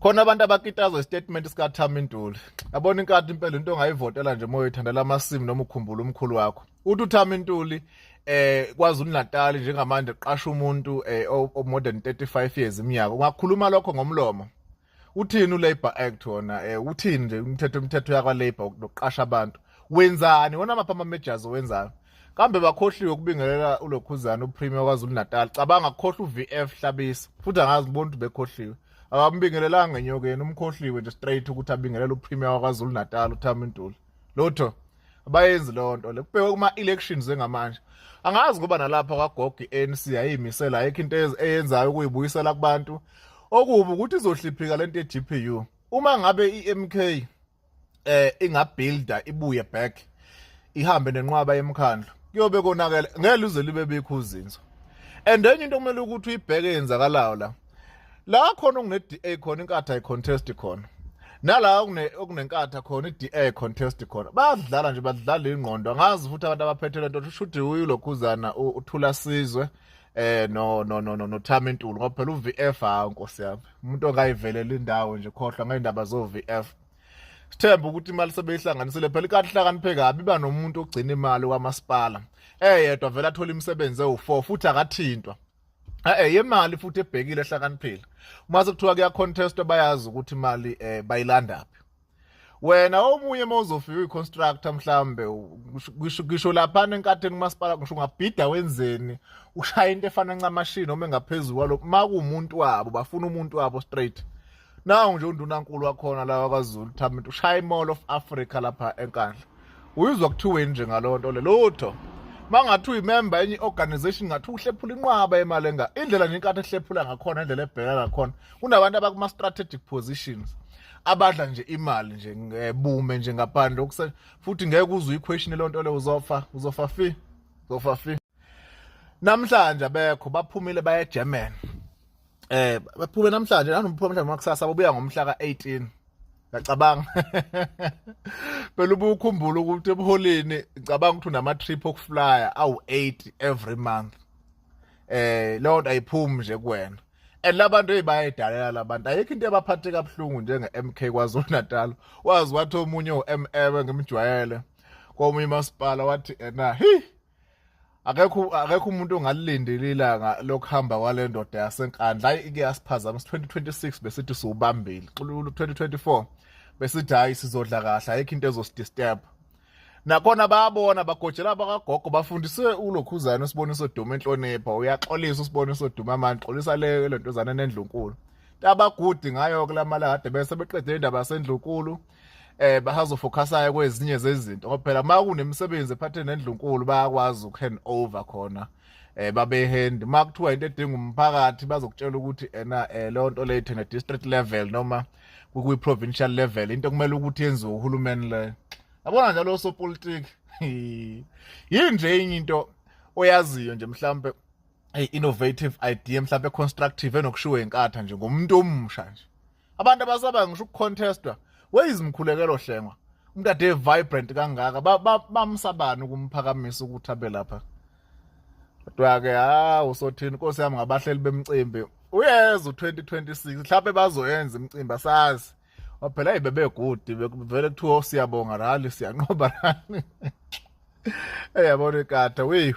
Khona abantu abakitazwa istatement sikaThami Ntuli. Yabona inkathi impela into ongayivotela nje moyo ithandela amasimu noma ukhumbula umkhulu wakho. Uthi uThami Ntuli KwaZulu Natal njengamanje qasha umuntu o more than 35 years iminyaka. Ungakhuluma lokho ngomlomo. Uthini uLabor Act wona, uthini nje umthetho yakwa Labor nokuqasha abantu? Wenzani? Wona mapha ama measures owenzayo? Kambe bakhohliwe ukubingelela ulokhuzana uPremier kwaZulu Natal. Cabanga kukhohlwa uVF Hlabisa. Futhi angazi ngibona ukuthi bekhohliwe. Akambingelelanga enyokeni, umkhohliwe nje straight ukuthi abingelele uPremier waKwaZulu Natal uThami Ntuli. Lutho. Abayenzi leyo nto le. Kubhekwe kuma elections engamanje. Angazi ngoba nalapha kwagogo iANC ayimisela, ayikho into eyenzayo ukuyibuyisela kubantu. Okubi ukuthi izohliphika lento yeGPU. Uma ngabe iMK ingabuilda ibuye back ihambe nenqwaba yemkhandlu, kuyobe konakele, ngeke luze libe bikho uzinzo. And enye into kumele ukuthi uyibheke yenzakalayo la, la khona okune DA khona, inkatha ayicontest khona, nala okunenkatha khona i-DA contest khona. Bayadlala nje, badlala ingqondo. Angazi futhi abantu abaphethe lento, shuthi uyilokhuzana uthula sizwe no no no no no Thami Ntuli, ngoba phela uVF, ha nkosi yami, umuntu ongayivelela indawo nje, khohlwa ngeindaba zo VF. Sithemba ukuthi imali sebeyihlanganisile phela. Ikati hlakaniphe kabi, iba nomuntu ogcina imali kwamasipala eyedwa, vele athola imisebenzi ewu4 futhi akathintwa. Yemali futhi ebhekile ehlakaniphile. Uma sekuthiwa kuya contest, bayazi ukuthi imali bayilandaphi. Wena omunye mawuzofika uyiconstructor mhlambe, ngisho lapha enkatheni kumasipala, ngisho ungabhida wenzeni, ushaya into efana ncamashini noma engaphezulu kwalokho, makuwumuntu wabo, bafuna umuntu wabo straight. Nawu nje undunankulu wakhona la kwaZulu Thami, ushaya iMall of Africa lapha eNkandla. Uyizwa kuthiweni nje ngalonto le? Lutho. Mangathi uyimember enye organization, ngathi uhlephula inqwaba yemali enga indlela nje inkathi ehlephula ngakhona, indlela ebheka ngakhona. Kunabantu abakuma strategic positions abadla nje imali nje ngebume nje ngaphandle okuse, futhi ngeke uze uyiquestion lonto le, uzofa, uzofa fi, uzofa fi. Namhlanje abekho, baphumile baye eGermany. Baphume namhlanje, nanokuphuma namhlanje makusasa, babuya ngomhla ka18. Ngiyacabanga phela ubukhumbula ukuthi ebuholini, ngicabanga ukuthi unama trip okuflya awu8 every month. Leyo nto ayiphumi nje kuwena. And labantu ebayidalela labantu, ayikho into ebaphathe kabuhlungu njenge MK KwaZulu Natal. Wazi wathi omunye uMM ngimjwayele komunye umasipala, wathi ena hi akekho umuntu ongalilindeli ilanga lokuhamba kwale ndoda yaseNkandla. Hayi, ike yasiphazamisa 2026, besithi siwubambile. 2024 besithi hayi, sizodla kahle, ayikho into ezosidisturb. Nakhona bayabona bagojela bakagogo, bafundiswe ulokhuzana uSiboniso Duma inhlonipho. Uyaxolisa uSiboniso Duma manje, xolisa le lentozana nendlunkulu tabagudi ngayo kulamalanga kade bese beqede indaba yasendlunkulu. Basazofocusa kwezinye zezinto, ngoba phela uma kunemisebenzi ephathene nendlunkulu bayakwazi ukuhand over khona, babe hand. Uma kuthiwa into edinga umphakathi, bazokutshela ukuthi ena leyo nto leyo ithena district level noma kwi provincial level, into kumele ukuthi yenziwe uhulumeni leyo. Yabona njalo osopolitiki yini nje enye into oyaziyo nje, mhlambe hey, innovative idea mhlambe constructive enokushiwo inkatha nje ngomuntu omusha nje, abantu abasaba ngisho ukucontestwa. Weyizimkhulekelo hlengwa, umuntu ade vibrant kangaka, bamsabani ukumphakamisa ukuthi abe lapha? Kodwa ke hawu, usothini inkosi yami ngabahleli bemcimbi? Uyeza u2026, mhlawumbe bazoyenza imicimbi, asazi. Phela hey, bebe good, vele kuthiwa siyabonga rally, siyanqoba rally. Hey, yabona ikatha we.